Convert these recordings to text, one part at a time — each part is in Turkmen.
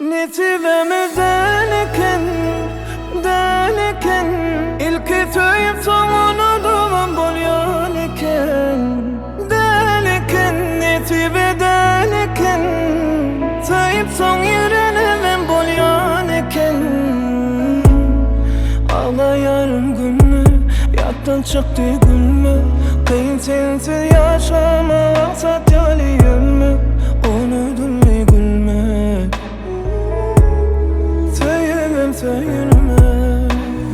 Nesibämiz däl eken, däl eken Ilki söýüp soň unudybam bolýan eken Däl eken, nesibe däl eken Söýüp soň ýigrenibem bolýan eken Aglaýaryn günde, ýatdan çykdy gülme Kyn sensiz ýaşamak aňsat ýaly ölmek Unudyldy gülmek Söýemem söýülmek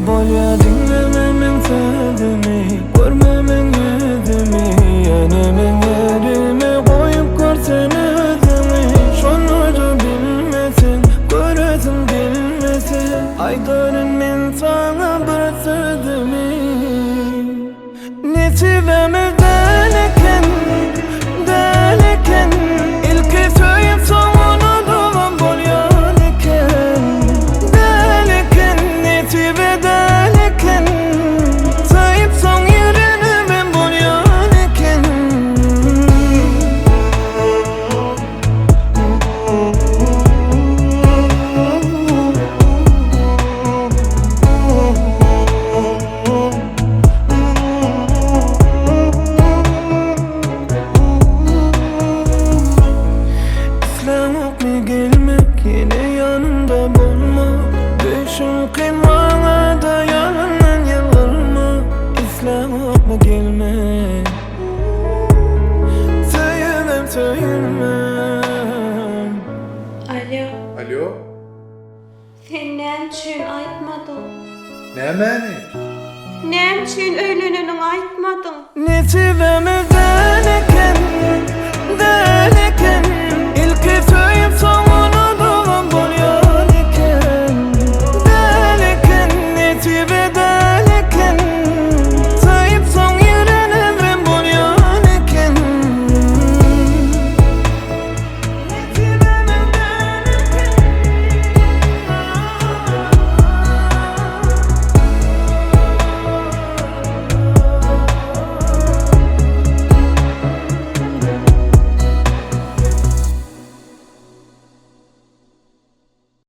Bolýa diňleme meň sözümi Görme meň ýüzümi Ýöne meň ýerime goýup görsen özüňi Şonda-da bilmeseň Göresiň gelmese Aýdaryn men saňa bir sözümi Nesibämiz däl eken, däl eken Ilki söýüp soň unudybam bolýan eken Däl eken, nesibe däl eken Söýüp soň ýigrenibem bolýan eken. Isläňokmy gelmek ýene ýanymda bolmak Düşün kyn maňada ýalandan ýylgyrma Isläňokmy gelmek Söýemem söýülmem. Alýo. Alýo. Sen näme üçin aýtmadyň? Nämäni? Näme üçin öýleneniňi aýtmadyň? Nesibämiz.